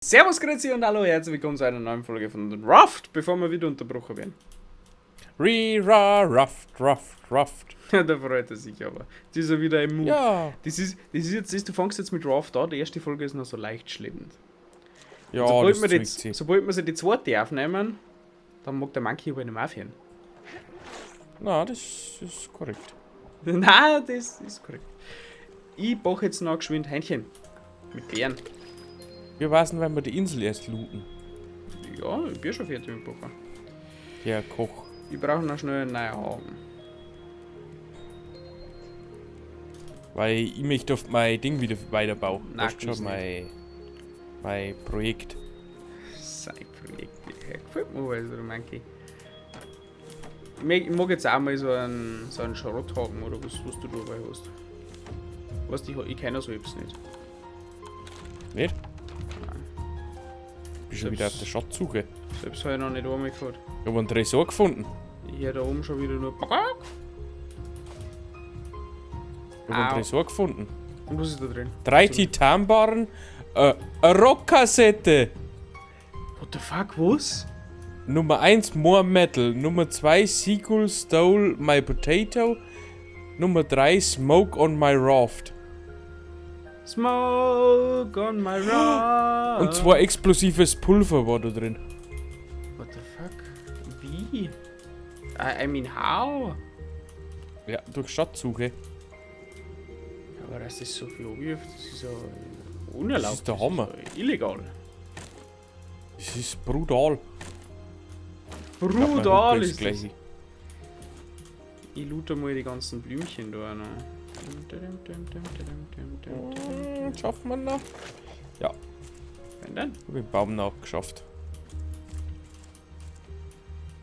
Servus, Grüezi und hallo, herzlich willkommen zu einer neuen Folge von Raft, bevor wir wieder unterbrochen werden. Re-ra, raft, raft, raft. Da freut er sich aber. Jetzt ist er wieder im Mood. Ja. Das ist jetzt, das, du fängst jetzt mit Raft an, die erste Folge ist noch so leicht schleppend. Ja, sobald, das wir zwickt die, sich. sobald wir sie die zweite aufnehmen, dann mag der Monkey aber nicht mehr aufhören. Na, das ist korrekt. Nein, das ist korrekt. Ich brauche jetzt noch geschwind Hähnchen. Mit Beeren. Wir wissen, wenn wir die Insel erst looten. Ja, ich bin schon fertig mit dem Backen. Der Koch. Ich brauche noch schnell einen neuen Haken. Weil ich möchte auf mein Ding wieder weiterbauen. Nein, Weißt tu's schon, mein Projekt. Sein Projekt. Ja, gefällt mir alles, der Monkey. Ich mag jetzt auch mal so einen Schrotthaken oder was du dabei hast. Weißt du, ich kenne so etwas nicht. Nicht? Nein. Bist schon wieder auf der Schatzsuche. Selbst habe ich noch nicht einmal gehabt. Ich habe einen Tresor gefunden. Ich höre da oben schon wieder nur. Ich habe einen Au. Tresor gefunden. Und was ist da drin? 3 Titanbarren, eine Rockkassette. What the fuck, was? Nummer 1 More Metal. Nummer 2 Seagull Stole My Potato. Nummer 3 Smoke on My Raft. Smoke on my raft. Und 2 explosives Pulver war da drin. What the fuck? Wie? I mean, how? Ja, durch Schatzsuche. Aber dass das so viel wirft, das ist ja unerlaubt. Das ist der Hammer. Das ist ja illegal. Das ist brutal. Ich glaub, mein Brutal Hund ist das. gleich. Ich loote mal die ganzen Blümchen da noch. Schaffen wir noch? Ja. Wenn denn? Ich hab den Baum noch geschafft.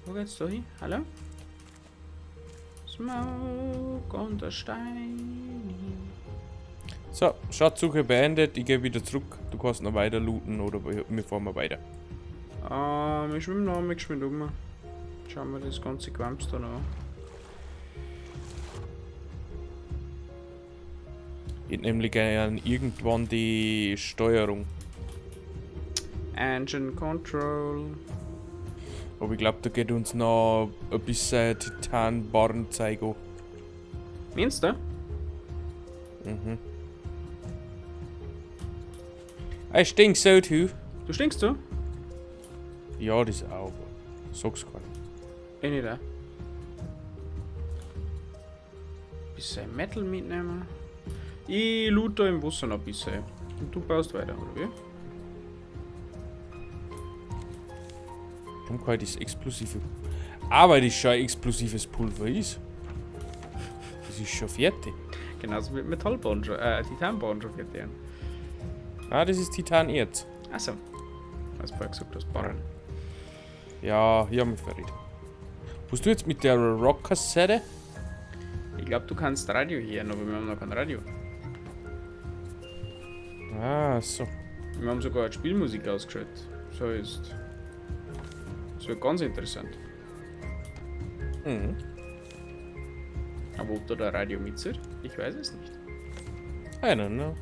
Wo geht's da hin? Hallo? Smoke on the Stein. So, Schatzsuche beendet. Ich gehe wieder zurück. Du kannst noch weiter looten oder wir fahren mal weiter. Wir schwimmen noch einmal geschwind um. Schauen wir das ganze Quamps da noch an. Geht nämlich gern irgendwann die Steuerung. Engine Control. Aber ich glaub, da geht uns noch ein bisschen Titanbarrenzeug an. Meinst du? Mhm. I stink so too. Du stinkst du? Ja, das auch. Sag's gar nicht. Eh nicht, auch. Bisschen Metal mitnehmen. Ich loot da im Wasser noch ein bisschen. Und du baust weiter, oder wie? Warum kann ich das explosive. Aber das schon ein explosives Pulver ist. Das ist schon fertig. Genauso mit Metallbahn schon, Titanbahn schon fertig. Ah, das ist Titanerz. Achso. Hast du vorher gesagt, das Barren. Ja, hier haben wir fertig. Bist du jetzt mit der Rockkassette? Ich glaub, du kannst Radio hören, aber wir haben noch kein Radio. Ah, so. Wir haben sogar Spielmusik ausgeschaltet. So ist. Das wird ganz interessant. Aber ob da der Radio mitzählt? Ich weiß es nicht. I don't know.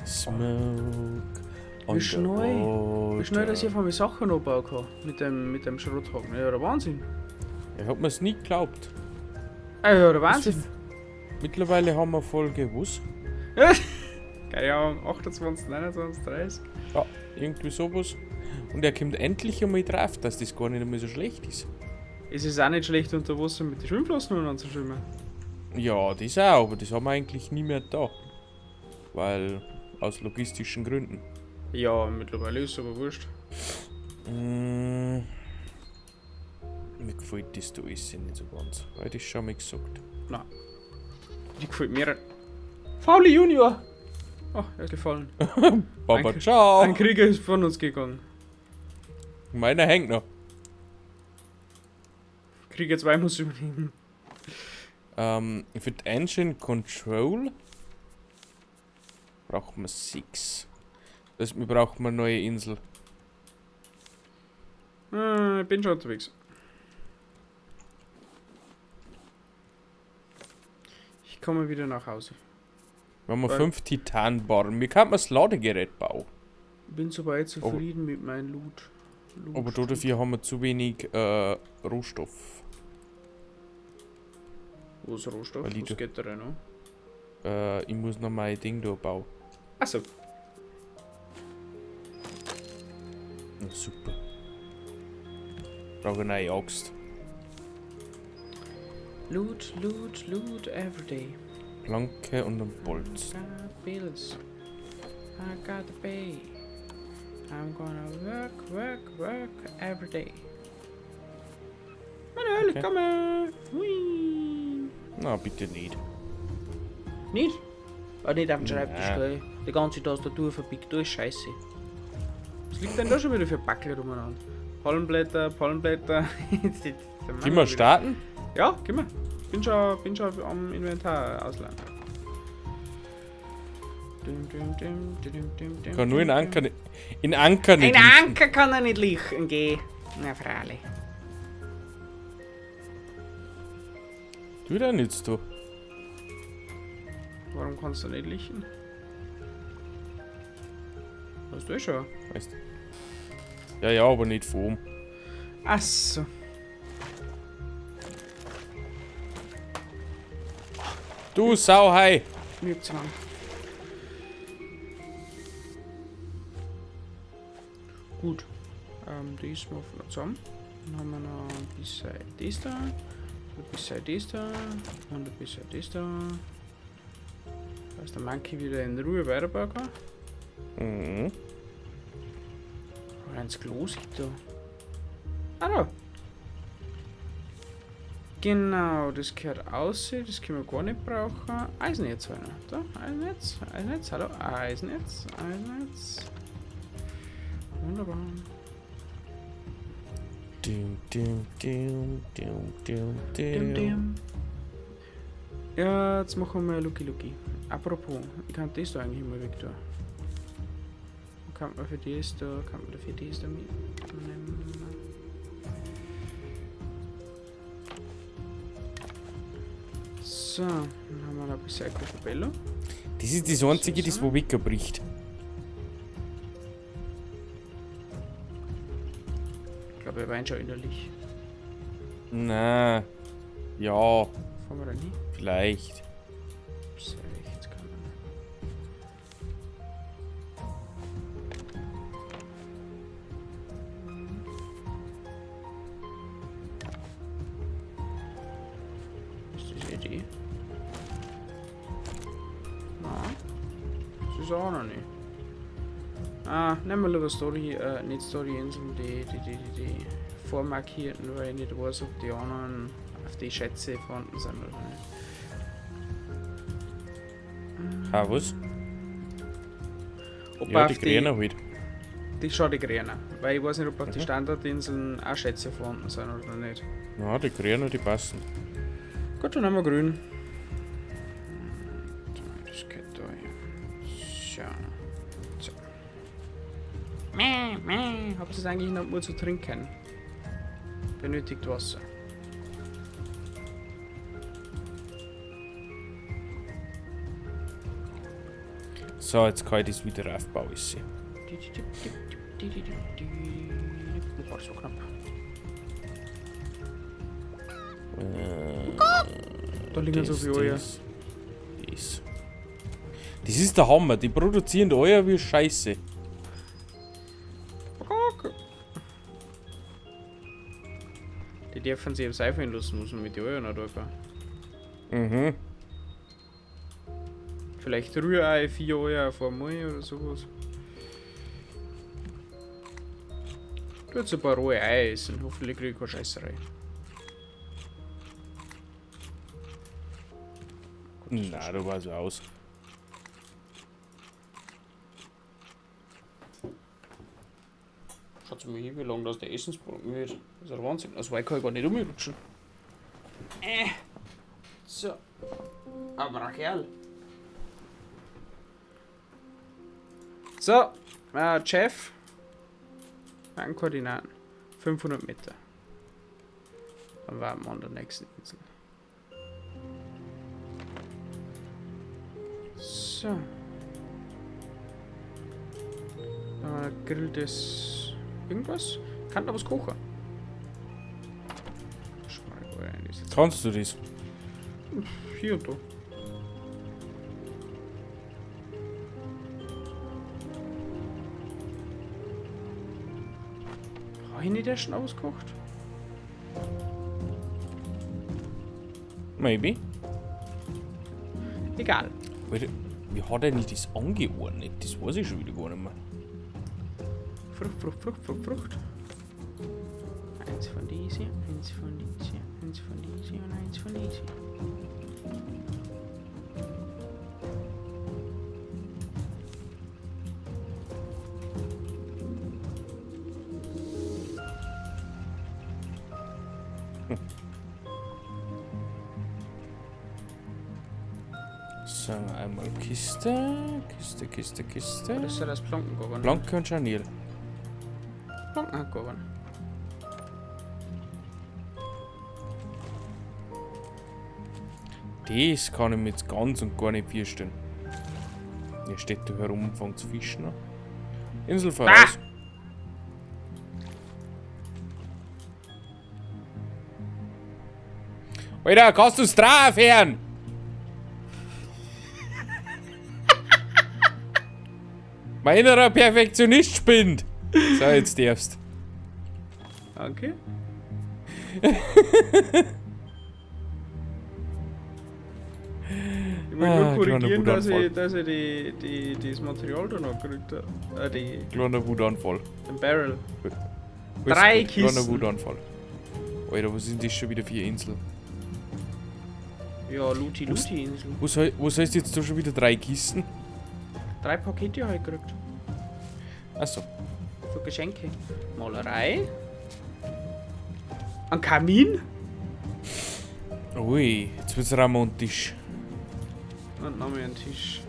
Smoke on Wie the schnell, dass ich water. auf einmal Sachen abbauen kann. Mit dem Schrotthaken. Ja, der Wahnsinn. Ich hab mir's nie geglaubt. Ah, ja, der Wahnsinn. Mittlerweile haben wir Folge was? Keine Ahnung, 28, 29, 30. Ja, irgendwie sowas. Und er kommt endlich einmal drauf, dass das gar nicht einmal so schlecht ist. Es ist auch nicht schlecht unter Wasser mit den Schwimmflossen umeinander zu schwimmen. Ja, das auch, aber das haben wir eigentlich nie mehr da. Weil, aus logistischen Gründen. Ja, mittlerweile ist es aber wurscht. Mir gefällt das da alles nicht so ganz. Weil das schon mal gesagt. Nein. Die gefällt mir. Fauli Junior! Oh, er ist gefallen. Baba, Ein ciao! Ein Krieger ist von uns gegangen. Meiner hängt noch. Krieger 2 muss übernehmen. Für die Engine Control brauchen wir 6. Das heißt, wir brauchen eine neue Insel. Ich bin schon unterwegs. Ich komme wieder nach Hause. Wir haben Weil- 5 Titanbarren. Wie kann man das Ladegerät bauen? Bin soweit zufrieden mit meinem Loot. Loot. Aber da dafür haben wir zu wenig Rohstoff. Wo ist Rohstoff? Weil ich Was da- geht da rein? noch? Ich muss noch mein Ding da bauen. Achso. Na super. Brauche eine neue Axt. Loot, Loot, Loot every day. Planke und ein Bolz. Got bills. I got to pay. I'm gonna work, work, work every day. Manuel, Okay. komme! Hui. Na, bitte nicht. Nicht? Ah, nicht auf dem Schreibtisch, Nein. gell? Die ganze Tastatur verbiegt, da ist Scheiße. Was liegt denn da schon wieder für Backel umeinander? Pollenblätter, Pollenblätter. Können wir starten? Ja, können wir. Bin schon am Inventar ausladen. Dum, dum, dum, dum, dum, dum, Kann nur in dum, Anker nicht. In Anker nicht. Ein liegen. Anker kann er nicht liegen gehen. Na, freilich. Tu da nichts, du. Warum kannst du nicht liegen? Hast du eh schon? Weißt. Ja, ja, aber nicht von oben. Ach so. Du Sauhai! Mir zu lang. Gut. Das machen wir zusammen. Dann haben wir noch ein bisschen das da. Ein bisschen das da. Und ein bisschen das da. Dass der Monkey wieder in Ruhe weiterbauen kann. Mhm. Oder ins Klo sieht da. Ah da. Genau, das gehört aus, das können wir gar nicht brauchen. Eisenerz halt noch. Da, Eisenerz, Eisenerz, hallo, Eisenerz, Eisenerz. Wunderbar. Dum, dum, dum, dum, dum, Dim, dum. dim. Ja, jetzt machen wir Lucky Lucky. Apropos, ich kann das da eigentlich mal weg tun. Kann man für das da, kann man für das da mitnehmen? So, dann haben wir noch ein bisschen Cocobello. Das ist das einzige, das wo wegbricht. Ich glaube, er weint schon innerlich. Na. Ja, Fahren wir da nie? vielleicht. Sehr rechts kann man. Ist das Idee? Nein. Das ist auch noch nicht. Ah, nehmen wir lieber Story, nicht Story-Inseln, die vormarkierten, weil ich nicht weiß, ob die anderen auf die Schätze vorhanden sind oder nicht. Ah, was? Ob Ja, auf die Grünen halt. Die schon die Grünen, weil ich weiß nicht, ob auf die Mhm. Standardinseln auch Schätze vorhanden sind oder nicht. Na, die Grünen, die passen. Gut, dann haben wir grün. Das geht da hin. So. So. Mäh, mäh. Habt ihr es eigentlich noch nur zu trinken? Benötigt Wasser. So, jetzt kann ich das wieder aufbauen. Ist sie. Oh, das war knapp. Da liegen so viele Eier. Das. Das ist der Hammer. Die produzieren Eier wie Scheiße. Kuckuck. Die dürfen sich aufs einfallen lassen, muss man mit den Eiern noch da. Mhm. Vielleicht Rührei, 4 Eier vor Mal oder sowas. Du jetzt ein paar rohe Eier essen, hoffentlich krieg ich keine Scheißerei. Na, du warst aus. Schaut mal hin, wie lange das der Essensbogen wird. Das ist ja Wahnsinn. Das weit kann ich gar nicht umrutschen. So. Aber ein Kerl. So, Chef. An Koordinaten. 500 Meter. Dann warten wir an der nächsten Insel. So. So. Grilltes irgendwas? Kann da was kochen? Kannst du das? Hier und da. Habe ich nicht erst schon ausgekocht? Maybe. Egal. Alter, wie hat er nicht das angeordnet? Das weiß ich schon wieder gar nicht mehr. Frucht, Frucht, Frucht, Frucht, Frucht. Eins von diese, eins von diese, eins von diese und eins von diese. So, einmal Kiste, Kiste, Kiste, Kiste. Das ist ja das Planken. Planke und Scharnier. Planken. Das kann ich mir jetzt ganz und gar nicht vorstellen. Hier steht da herum und fängt zu fischen an. Insel voraus. Ah! Alter, kannst du's drauf hören? Mein innerer Perfektionist spinnt. So, jetzt darfst. Danke. Ich will nur korrigieren, dass ich das Material da noch gekriegt habe. Kleiner Wutanfall. Den Barrel. 3 Kisten. Kleiner Wutanfall. Alter, was sind das schon wieder für Insel? Ja, Luti Luti Insel. Was heißt jetzt da schon wieder 3 Kisten? 3 Pakete habe ich gekriegt. Achso. So Geschenke. Malerei. Ein Kamin. Ui, jetzt wird's romantisch. Und noch mehr einen Tisch.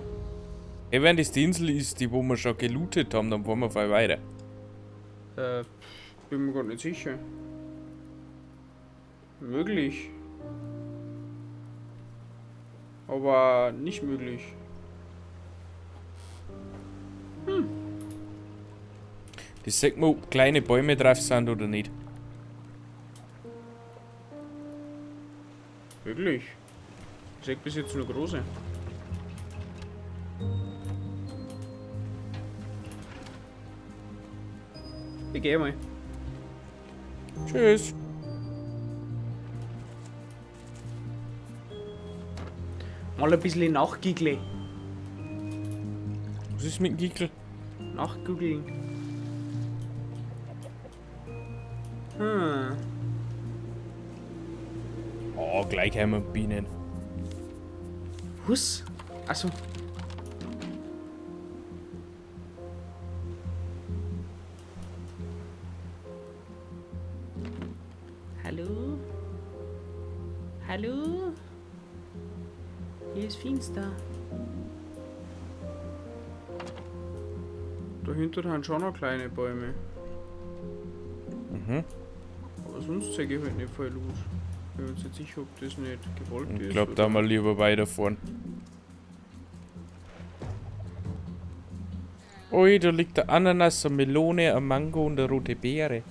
Ey, wenn das die Insel ist, die wo wir schon gelootet haben, dann fahren wir voll weiter. Bin mir gar nicht sicher. Möglich. Aber nicht möglich. Hm. Das sagt man, ob kleine Bäume drauf sind oder nicht. Wirklich? Ich sag bis jetzt nur große. Ich geh mal. Tschüss. Mal ein bisschen nachgiggle. Was ist mit dem Giggle? Nachgoogeln. Hm. Oh, gleich haben wir Bienen. Was? Achso. Hallo? Hallo? Hier ist finster. Dahinter sind schon noch kleine Bäume. Mhm. Aber sonst zeige ich halt nicht voll los. Ich bin mir jetzt nicht sicher, ob das nicht gewollt ist. Ich glaube, da mal lieber weiterfahren. Ui, da liegt eine Ananas, eine Melone, ein Mango und eine rote Beere.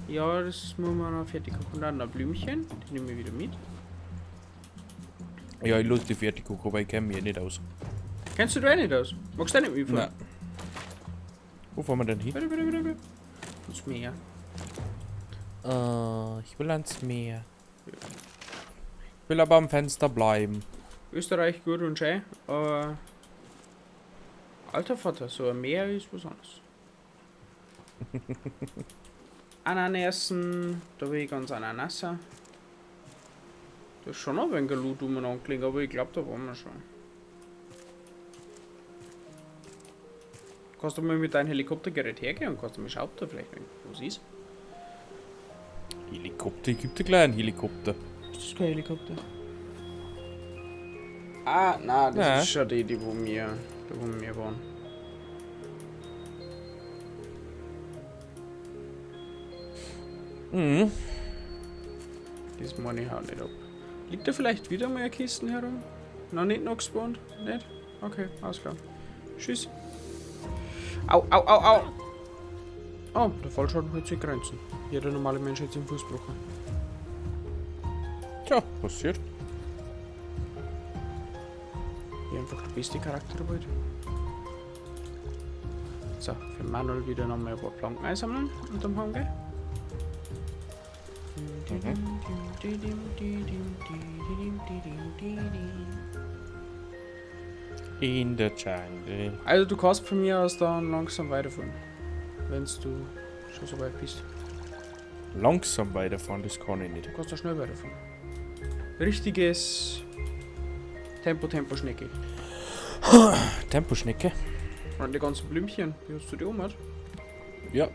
Ja, das muss man noch fertig kochen. Und dann ein Blümchen, die nehmen wir wieder mit. Ja, ich lasse die fertig kochen, aber ich kenne mich ja nicht aus. Kennst du da auch nicht aus? Magst du auch nicht mitfahren? Nein. Wo fahren wir denn hin? Bitte, bitte, bitte, bitte. Ins Meer. Ich will ans Meer. Ich will aber am Fenster bleiben. Österreich gut und schön, aber... Alter Vater, so ein Meer ist was anderes. Ananasen, da will ich ganz Ananasa. Da ist schon noch ein wenig Loot umeinander gelegen, aber ich glaube, da waren wir schon. Kannst du mal mit deinem Helikoptergerät hergehen und kannst du mal schauen, ob da vielleicht irgendwas ist? Helikopter? Ich geb dir gleich einen Helikopter. Ist das kein Helikopter? Ah, nein, das Nein. ist schon die, wo wir, da wo wir waren. Mhm. Das meine ich auch nicht ab. Liegt da vielleicht wieder mal eine Kiste herum? Noch nicht noch gespawnt? Nicht? Okay, alles klar. Tschüss. Au, au, au, au! Oh, der Fallschaden hält sich Grenzen. Jeder normale Mensch hätte sich den Fuß gebrochen. Tja, passiert. Hier einfach der beste Charakter der Welt. So, für Manuel wieder nochmal ein paar Planken einsammeln und dann haben wir. In der Jungle. Also du kannst von mir aus dann langsam weiterfahren. Wenn du schon so weit bist. Langsam weiterfahren, das kann ich nicht. Du kannst da schnell weiterfahren. Richtiges Tempo, Tempo, Schnecke. Temposchnecke? Und die ganzen Blümchen, die hast du die umgemacht? Ja.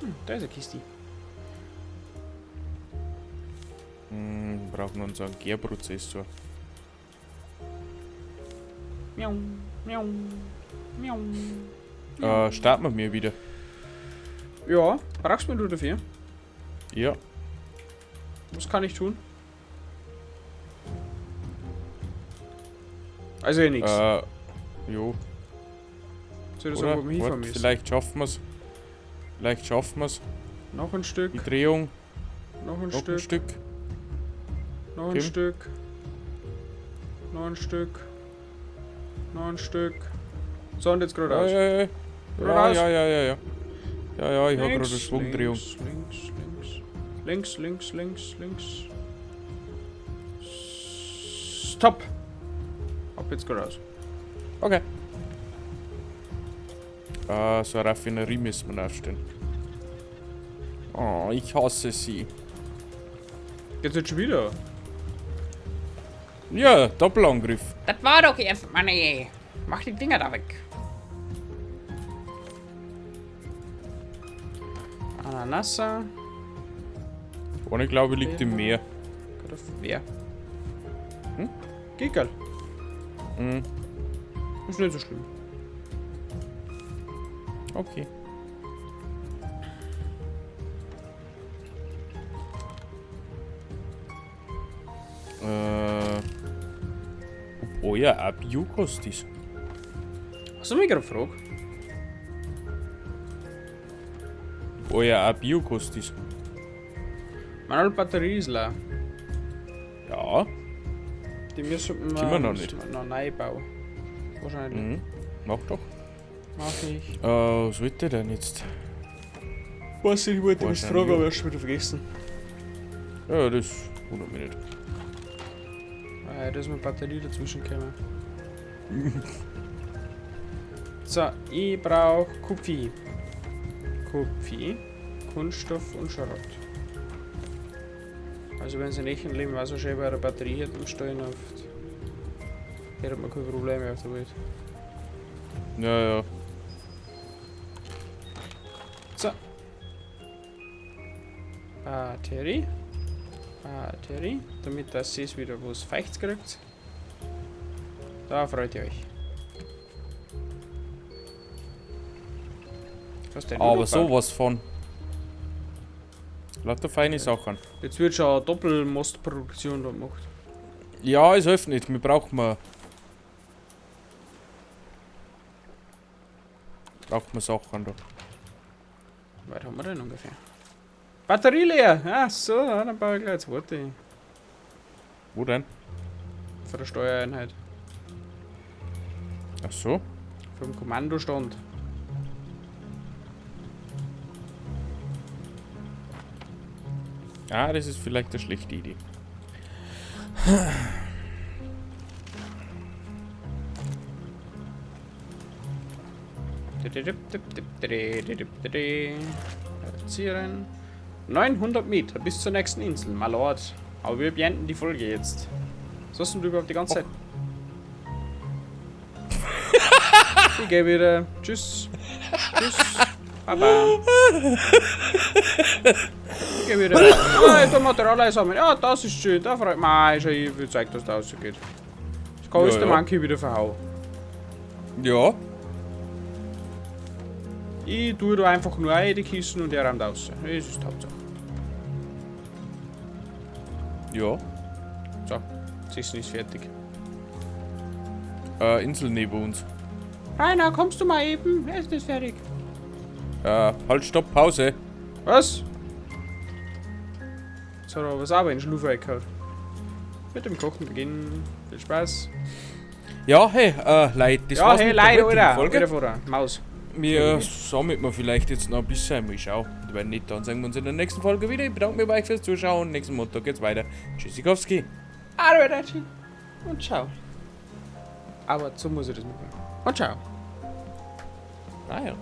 Hm, da ist eine Kiste. Hm, brauchen wir unseren Gärprozessor. Miau, miau, miau. Starten wir mir wieder. Ja, brauchst du mir dafür? Ja. Was kann ich tun? Also eh nix. Jo. Soll ich Oder? sagen, wo wir hinfahren Warte, müssen? vielleicht schaffen wir's. Vielleicht schaffen wir's. Noch ein Stück, Die Drehung. noch ein Noch Stück, ein Stück. noch ein Kim? Stück. Noch ein Stück. Noch ein Stück. So, und jetzt Ja, geradeaus. ja, ja. Ja, Geradeaus. ja, ja, ja, ja. Ja, ja, ich hab gerade Links, eine Schwungdrehung. Links, links, links. Links, links, links, links. Stopp! Ab jetzt geradeaus. Okay. So eine Raffinerie müssen wir aufstellen. Oh, ich hasse sie. Geht's jetzt schon wieder? Ja, Doppelangriff. Das war doch erst, Mann, ey. Mach die Dinger da weg. Ananassa. Ohne glaube ich liegt im Meer. Wer? Hm? Gigerl. Mhm. Ist nicht so schlimm. Okay. Ob euer auch Biokost ist? Hast du mich gerade gefragt? Ob euer auch Biokost ist? Meine Batterie ist leer. Ja. Die müssen wir Können wir noch müssen nicht. wir noch neu bauen. Wahrscheinlich. Mhm. Mach doch. Mach ich. Was wollt ihr denn jetzt? Weiß nicht, ich wollte was Wahrscheinlich. fragen, aber ich hab schon wieder vergessen. Ja, das wundert mich nicht. Ah, da ist meine Batterie dazwischen gekommen. So, ich brauch Kupfi. Kupfi, Kunststoff und Schrott. Also wenn sie nicht im Leben war so schön bei der Batterie hätten stehen auf. Hier hat man keine Probleme auf der Welt. Ja, ja. So. Batterie. Batterie. Damit das ist wieder, wo es feucht kriegt. Da freut ihr euch. Was denn? Aber sowas von. Lauter feine Sachen. Jetzt wird schon eine Doppelmostproduktion da gemacht. Ja, es hilft nicht. Wir brauchen mal. Braucht man Sachen da. Wie weit haben wir denn ungefähr? Batterie leer! Ach so, dann baue ich gleich eine zweite. Wo denn? Von der Steuereinheit. Ach so. Vom Kommandostand. Ah, das ist vielleicht eine schlechte Idee. Platzieren. 900 Meter bis zur nächsten Insel, my lord. Aber wir beenden die Folge jetzt. Was hast denn du überhaupt die ganze Zeit? Ich geh wieder. Tschüss. Tschüss. Baba. Ich geh wieder. Ah, ich tu Material einsammeln. Ja, das ist schön. Da freut mich. Schau, ich will zeigen, dass da rausgeht. Das kann Ja, alles der ja. Monkey wieder verhauen. Ja. Ich tue da einfach nur ein die Kissen und er rammt raus. Das ist die Hauptsache. Ja. So, das Essen ist fertig. Insel neben uns. Rainer, kommst du mal eben? Essen ist fertig. Halt, stopp, Pause. Was? Jetzt hat er aber sauber in den Schluf reingehauen. Mit dem Kochen beginnen. Viel Spaß. Ja, hey, Leute, das Ja, war's hey, mit der Leute, heutigen Alter. Folge. Alter, Vater. Maus. Wir sammeln wir vielleicht jetzt noch ein bisschen. Mal schauen. Und wenn nicht, dann sehen wir uns in der nächsten Folge wieder. Ich bedanke mich bei euch fürs Zuschauen. Nächsten Montag geht's weiter. Tschüssikowski. Arrivederci. Und ciao. Aber so muss ich das machen. Und ciao. Ah ja.